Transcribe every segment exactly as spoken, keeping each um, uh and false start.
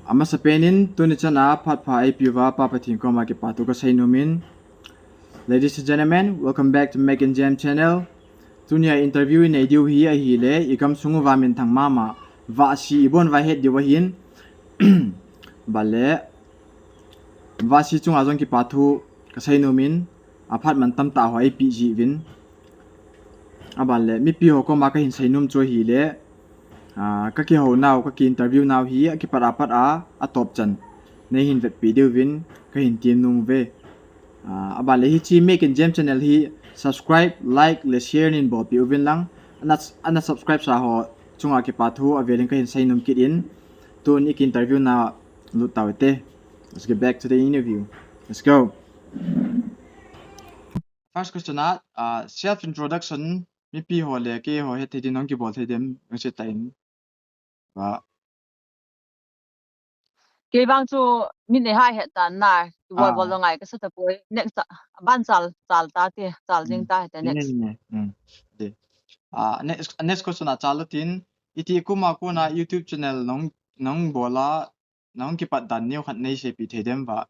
Amasapen in tuni chan a phat pha eipeuva Pa Pathen koma kipa thu kasei nom in. Ladies and gentlemen, welcome back to Mac and Jam channel. Tunia interview inei diu hi ahile, igamsung uva minthang mama, Vahsi ibon uva het diu ahin. Bale, Vahsi chunga jong kipa thu kasei nom in, aphat man tamtah ho eipeh jiuvin. Aban le, mipi ho koma kahin sei nom chu ahile, ah, kakihou nau, kaki interview nau hi, akipat apat a, atop chan neihin vetpi diuvin, kahin tem nom uve. Ah, aban le hiche Mac and Jam channel hi, subscribe, like, le share neihin bolpeh uvin lang. Ana, ana subscribe sa ho chunga kipa thu avel in kahin sei nom kit in, tun iki interview na lut tau hite. Let's get back to the interview. Let's go. First question a, ah, self introduction, mipi ho le keiho het thei din nahung kibol thei dem, nahung sei tan. Ba. Kei vang chu min eiha het tan na, kibol bol lo ngai kasa tapoi. Next a, ban chal, chal ta te, chal ding ta hite next. Ne, ne, ne. Hmm. De. Ah, next, next question a chal tin, iti kum a kona YouTube channel nahung, nahung bol a, nahung kipat dan neo khat nei seipeh thei dem ba.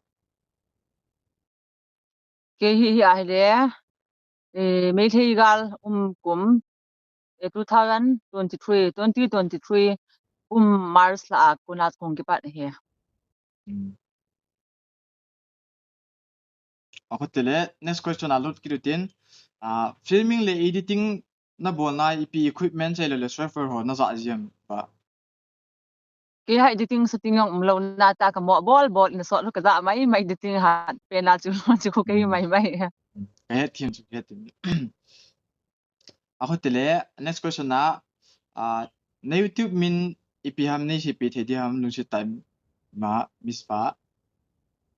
Kei hi, hi ahile, eh, Meitei gal um kum, eh, two thousand twenty-three, twenty twenty-three, kum March lha a kona kahung kipat ahi. Hmm. Akhote le, next question a lut kit utin, ah, filming le editing nabol na ipi equipment chai lo le software ho najah jiem ba. Kei ha editing setting jong umlou na ta kamo bol bol in sot lou kajah mai mai editing hat pen a chu chu kei mai mai. Kahet them chu, kahet them. Akhote le, next question a, ah, na YouTube min ipi ham nei seipeh thei di ham lungset tah in ma, Miss Pa.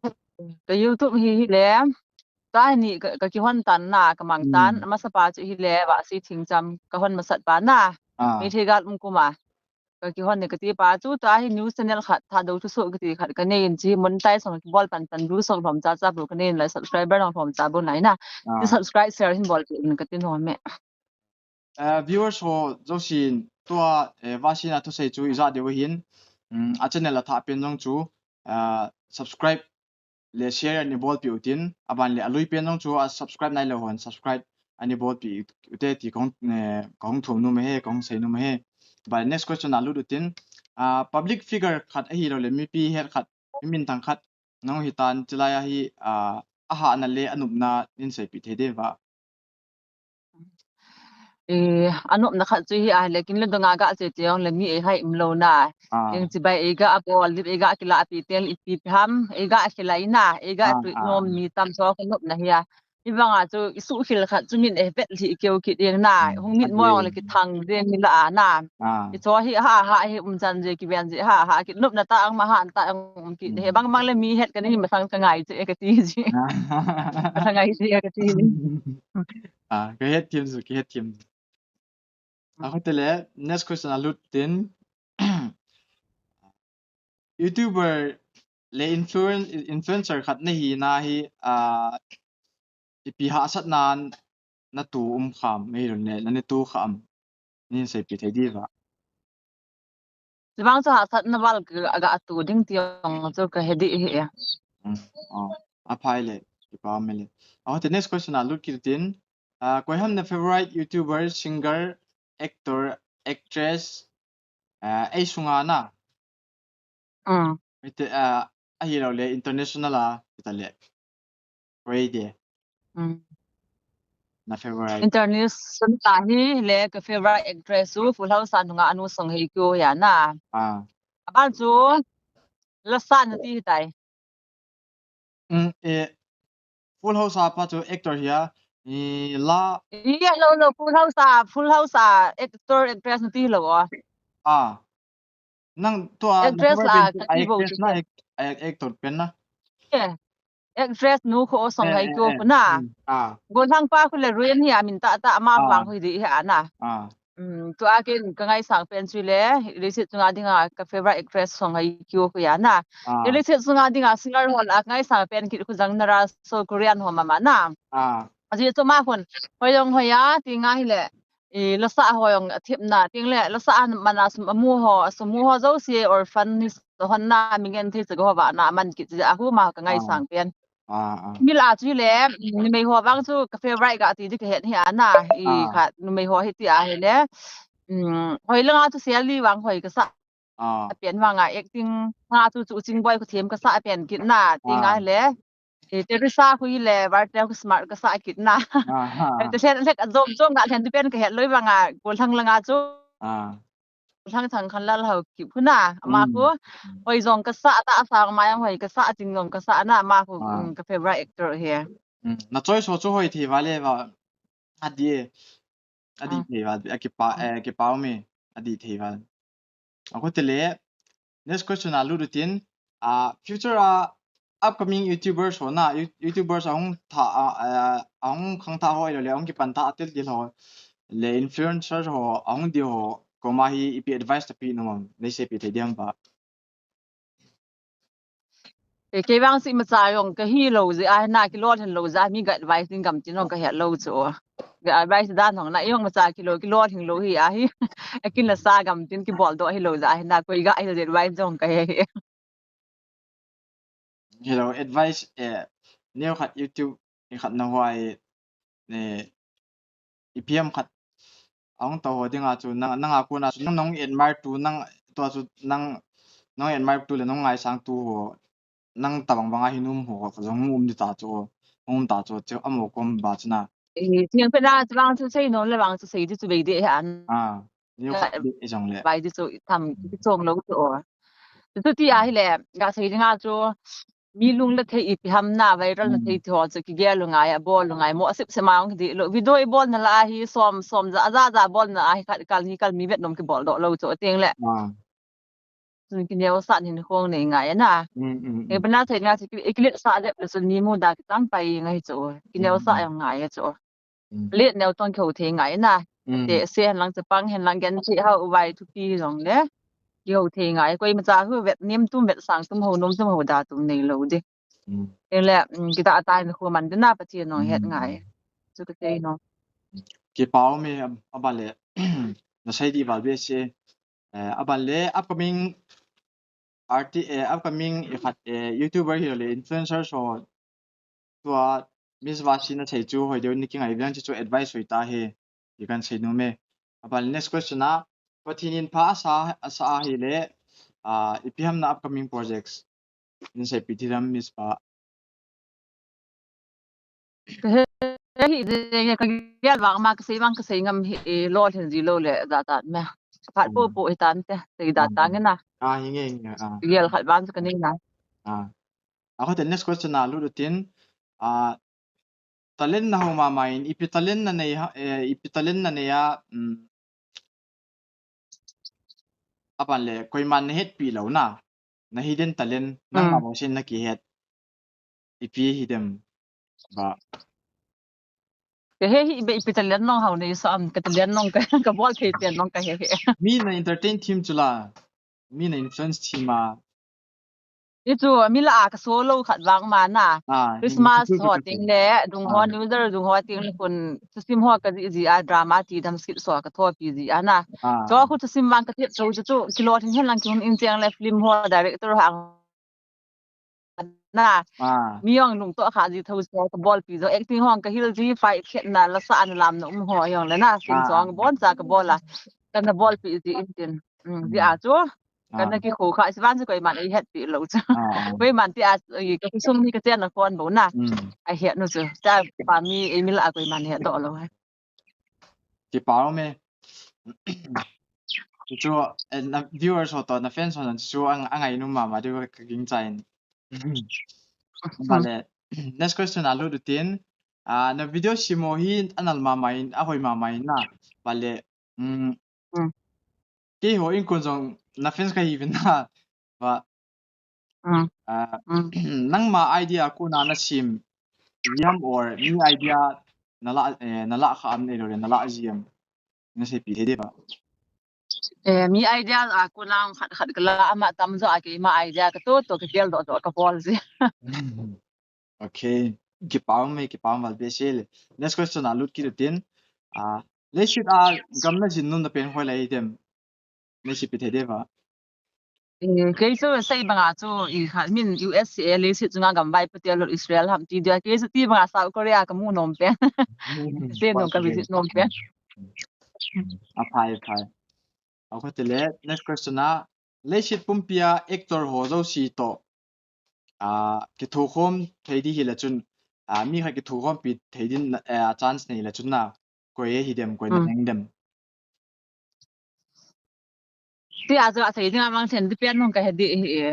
Ka YouTube hi hile, tua hi ni ka, kakihon tan na, kamang tan, amasa pa chu hile, Vahsi Thingcham, kahon masat pa na. Ah. Meitei gal um kum a kakihon ni kati pa chu, tua hi news channel khat, Thadou Thusoh kiti khat kanei in, chi monetize jong kibol pan pan, view jong lhom cha cha bou kanei in, like subscriber jong lhom cha bou nai na. Ah. Chi subscribe share hin bolpeh in kati nom e. Eh, viewers ho jousen tua, eh, Vahsi na thusei chu ijah diu ahin, um, a channel a thah pen jong chu, ah, subscribe le share ana bolpeh utin, aban le alui pen jong chu a subscribe nailou hon subscribe ana bolpeh ute ti kahung, eh, kahung thum nom e, kahung sei nom e. Aban le next question a lut utin, ah, public figure khat ahilou le mipi het khat, mi minthang khat nahung hitan, chulai a hi, ah, ahahna le anopna nei seipeh thei diu va. Eh, anopna khat chu hi ahile, kin le dong a ga che che jong le mi eihai umlou na. Ah. Eng chibai eiga bol, lip eiga kilah pi tel ipi pi ham, eiga khilai na, eiga tui nom mi tam chu ka nopna hi a. Hivang a chu isuhkhel khat chu min eivet lhih keu kit ding na. Hung mit mo le kithang ding hi la a na. Ah. Icho hi ha ha hi umchan je kiven je ha ha kinopna tah ang ma han tah ang um kit. He bang bang le mi het kani masang kangai je kati je. Kangai je kati. Ah, kahet them chu, kahet them. Akhote le, next question a lut tin. YouTuber le influen-, influencer khat nahi na hi, ah, ipi hahsatna natoh um kham, ahilou le, natoh kham, nei seipeh thei diu va. Chuvang chu hahsatna val ka, aga atoh ding ti jong chu kahe dih e. Hmm. Oh, aphai le, kipa um e le. Akhote next question a lut kit tin. Ah, koi ham na favorite YouTuber, singer, actor, actress, ah, ei sunga na. Ah. Ite, ah, ahilou le international a, ita le. Koi de. Hmm. Na favorite. International a hile ka favorite actress chu Full House a nunga anu Song Hye Kyo hi a na. Ah. Aban chu lasa nati hitai. Um, eh, Full House a pa chu actor hi a, eh, la. Iya, lo, lo, Full House a, Full House a actor, actress nati lou a. Ah. Nang tua, actress la, actress na, actor pen na. Eh. Actress nu khu Song Hye Kyo khu na. Ah. Gollhang pa khu le Ruin hi a min tah tah ama vang khu hi di hi a na. Ah. Um, tua ken ka ngaisang pen chu le, leiset chunga dinga ka favorite actress Song Hye Kyo khu hi a na. Ah. Leiset chunga dinga singer ho la ka ngaisang pen kit khu jong Nara So Korean ho mama na. Ah. Ajeh chu ama khun, hoi jong hoi a, ti ngai le. eh, lasa ho jong athepna, tin le lasa a mana sum amu ho, asum mu ho jouse orphan ni so hon na mi ngen thei sa ho va na man kit ja hu ma ka ngai sang pen. Ah, ah. Mila chu le, mm, numei ho vang chu ka favorite ga ti di ka het hi ana, i khat numei ho hi ti a hi le. Mm, hoi langa chu Sally vang hoi ka sa. Ah. Apen vang a acting ha chu chu Chingboi Khothem ka sa pen kit na, ti nga le. Eh, Teresa khu hi le, Bartel khu smart ka sa kit na. Ah, ah. Te sen lek a jom jom ga len tu pen ka het loi vang a, ko lhang langa chu. Ah. Thang Thang Khanlal Haokip khu na, ama khu. Mm. Hoi jong ka sa ta, asang ma jong hoi ka sa, ching jong ka sa na, ama khu, ah, mm, ka favorite actor hi. Mm. Na choice ho chu hoi thei va le va. Adi. Adi, ah, thei va, a kipa, ah, eh, kipa um e. Adi thei va. Akhu te le. Next question a lut utin. Ah, future a upcoming YouTubers ho na, You-, YouTubers ahung tha, ah, ah, ahung khang tha ho le, ahung kipan tha atil til ho. Le influencers ho, ahung di ho, koma hi ipi advice tapi nom am, nei sepi thei diam ba. Eh, kei vang si imacha jong ka hi lou jeh a hi na, kilolhin lou jeh a, mi ga advice ding gam tin jong ka het lou chu. Ga advice dan jong na, jong imacha kilou, kilolhin lou hi a hi. Akin la sa gam tin kibol doh hi lou jeh a hi na, koi ga advice jong ka he hi. Hello, advice, eh, neo khat YouTube, i khat na huai, eh, ipi ham khat, ahung tao ho dinga chu, nang, nang a kona chu, nang nong admire tu, nang, tua chu, nang, nong admire tu le nong ngaisang tu ho, nang tabang banga hi num ho, jong um di ta chu, um ta chu, chu amo kom ba chu na. Eh, thiang pe na, chu vang chu sei nom le vang chu sei di chu bei di he an. Ah. Ni khat, eh, jong le. Vai di chu tham, hmm, ki chong lou chu o. Chu ti a hi le, ga sei dinga chu, mi lung le thei ipi ham na, viral na thei ti ho chu, ki gel lou ngai, a bol lou ngai, mo asip se ma ong di lou. Video i bol na la hi, som, som ja, ja, ja bol na hi, khat kal ni kal mi vet nom ki bol doh lou chu, tiang le. Ah. Chun ki neo sa hin khong nei ngai na. Mm, mm, mm. E bana thei na chu, ki, ki let sa le, le chun mi mu da ki tam pai ngai chu, ki neo sa jong ngai chu. Mm. Let neo tong kihou thei ngai na. Mm. Te se hen lang, chapang hen lang, gen che hao vai thupi jong le. Kihou thei ngai. Koima cha hu vet nem tum, vet sang tum, hou nom tum, hou da tum nei lou di. Mm. Te le, mm, kita atai na khu man di na, Pathen nong het ngai. Mm. Chu ka sei nom. Kipa um e, a, a ba le. Na sei di ba be se. Eh, a ba le, upcoming arti-, eh, upcoming, eh, khat, eh, YouTuber hi le influencers ho. Tua Miss Vasi na sei chu hoi deu ni kingai vang chu advice hoi ta he. I kan sei nom e. A ba le next question a, Pathen in pha asa, asa a hi le, ah, ipi ham na upcoming projects. Nei sepi thei diam Miss pa. Ka he, he hi jeng e, ka gel vang ma, ka sei vang, ka sei ngam hi, e, lolhin ji lou le, da ta me. Khat po po hi tan te, sei da ta nge na. Ah, hi nge, hi nge, ah. Gel khat vang chu ka nei na. Ah. A kho te next question a lut utin, ah, talent na ho mama in, ipi talent na nei ha, eh, ipi talent na nei a, mm, a ban le, koiman na hetpi lou na. Na hidden talent, nangma bou sin na kihet. Ipi hi dem. Ba. Ka he hi be ipi talent nong hao nei so am, ka talent nong ka, ka bol thei pen nong ka he he. Mi na entertain thim chu la. Mi na influence thim a. Hichu, mi la a ka so lou khat vang ma na. Ah, Christmas ho ting le, dung ho, New Year dung ho ting le kun, thusim ho ka ji ji a, drama ti dam skit so ka thopi ji a na. Ah. Chu khu thusim vang ka thep chu chu, kilolhin hen lang kihung in cheng le film ho director ho ang na. Ah. Mi jong lungtoh kha ji tho so ka bolpi jo, acting ho ang ka hil ji, fight khetna, lasa ana lamna um ho jong le na, sin so ang bon cha ka bol a. Kana bolpi ji in tin. Mm, ji a chu. Kana kikho kha, si vang si koiman ei hetpi lou cha. Ah, ah. Koiman ti a, i ka khosung ni ka chenna kon bou na. Mm. A het nu chu. Cha pa mi ei mi la a koiman het doh lou. Kipa um e. Chu, eh, na viewers ho to, na fans ho chu ang, angai nom mama diu ka ging chain. Ba le, next question a lut utin. Ah, na video sem ho hi anal mama in, ahoi mama in na. Ba le, mm, keiho in kon jong na fans ka hi vin na. Ba, ah, nangma idea kona na sem jam or mi idea na la, eh, na la kha am nei lou le na la jam. Na sepi thei di ba. Eh, mi idea a kona khat khat ka la ama tam jo a keima idea ka to to ka gel doh doh ka bol ji. Okay. Kipa um e, kipa um val behseh le. Next question a lut kit utin. Ah, Leiset a gam najin nom na pen hoi lai dem. Leiset pi thei deva. Eh, kei chu sei banga chu i kha min U S A leiset chunga gam vaipo te lo Israel ham ti dia. Kei chu ti banga South Korea ka mu nom pen. Te nom ka visit nom pen. Aphai, aphai. Akhotile, next question a, leiset pumpi a actor ho jouse toh, a, kithokhom thei di hile chun, a, mi khat kithokhompi thei din, a, chance nei le chun na, koi ahi dem, koi na heng dem. Ti a chu a sei ding a mang chen di pian nong ka he di hi e.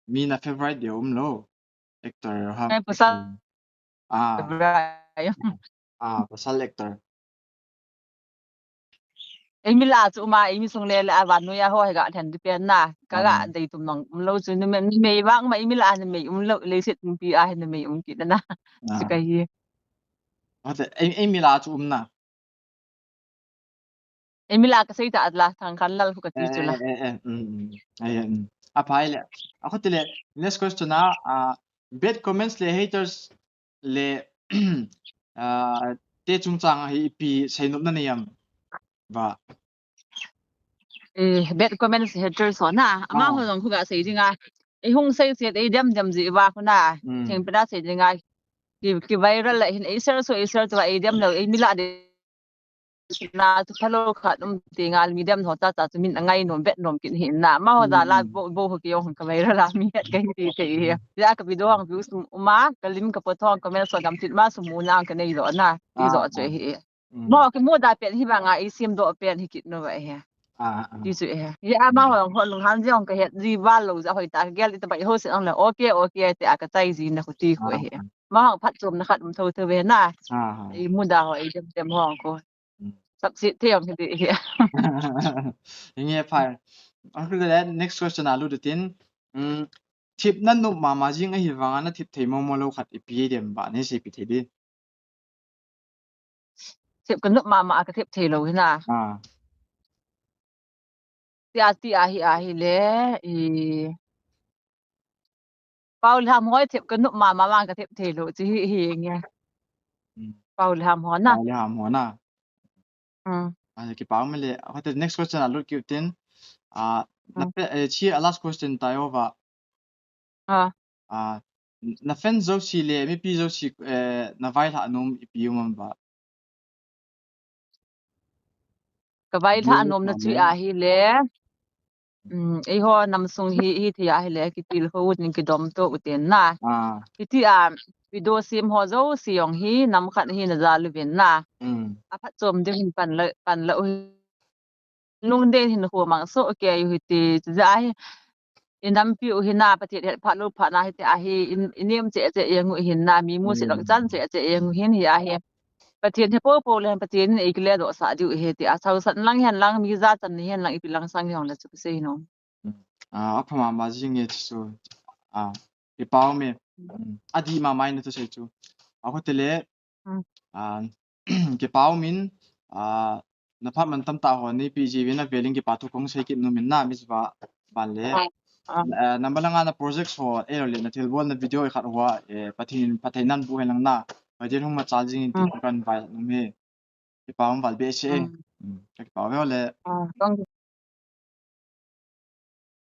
Mi na favorite dia um lo. Actor ha. Ai, pasal. Ah. Favorite. Ah, pasal actor. Ei mi la chu uma, ei mi sung le le a van nuia ho he ga then di pian na. Ka ga dei tum nong um lo chu numei, numei vang ma ei mi la numei um lo, leiset pumpi a he numei um kit na. Chu ka hi. Ate, ei, ei mi la chu um na. Ei mi la ka sei ta la thang khan lal khu ka ti chu la. Eh, eh, eh, mm, mm. Ai, mm. Aphai le. Akhotile, next question a, a, bad comments le haters le, a, te chungchang a hi ipi seinopna nei am. Va. Eh, bad comments haters ho na. Ama ho jong khu ga sei ding a. Ei hung sei se ei dem dem ji va khu na. Theng pe na sei ding a. Ki, ki viral la hin ei share so ei share to ei dem lo ei mi la de. Na chu phalo khat um ti ngal mi dem ho cha cha chu min angai nom bet nom kin hin na. Ma ho da la bo, bo ho ki yong ka viral la mi het ka hi ti te hi. Ya ka video hang views um, uma ka lim ka po thong comment so gam tit ma sum mu na ka nei lo na. Ti zo chu hi. Mo ki mu da pen hi banga i sim do pen hi kit no ba hi. Ti chu hi. Ya ma ho ho lung han jong ka het ji ba lo ja hoi ta gel i ta bai ho se ang la. Okay, okay te a ka chai ji na khu ti khu hi. Ma ho phat chom na khat um tho tho ve na. I mu da ho i dem dem ho ko. Sap si the ang hi ti hi. Inge phai. Ang le next question a lut tin. Mm, thip na nop mama jing ahi vanga na thip thei mo mo lo khat ipi dem ba ne se pi thei di. Thip ka nop mama ka thip thei lo hi na. Ah. Ti a ti a hi a hi le i. Pau le ham hoi thip ka nop mama vang ka thip thei lo chi hi hi nge. Pau le ham ho na. Pau le ham ho na. Ah, kipau me le. Akhotile next question a lut kiu tin. Ah, na pe, eh, chi a last question ta yo va. Ah. Ah, na fan jouse le mipi jouse, eh, na vailhah nom ipi um am va. Ka vailhah nom na chu a hi le. Um, ei ho nam sung hi, hi thei a hi le, kitil ho ut ning kidom to uten na. Kiti a, video sim ho jouse jong hi, nam khat hi na ja luvin na. A phat chom ding hin pan la, pan la u hi. Nung den hin khu mang so, okay, u hi ti, chu ja hi. I nampi u hi na, Pathen het phat lo phat na hi ti a hi, i, i nem che che yang u hin na, mi mu se dok chan che che yang u hin hi a hi. Pathen he po po le Pathen in ei kile do sa diu he ti a, chausan lang hen lang, mi ja chan ni hen lang, ipi lang sang jong le chu kisei nom. Ah, apha mama jing e chu. Ah, kipau me. Mm. Adi mama in chu sei chu. Akhotile. Ah, kipau min, ah, na phat man tam ta ho ni pi ji vin a velin kipa thu kong sei kit nom in na mi va ban le. Eh, number langa na project ho, eh, le na thilbol na video khat ho, eh, Pathen, Pathen nan bu hen lang na. Pathen hung machal jing in ti kan vai nom e. Kipau val be se. Mm, kipau ve le.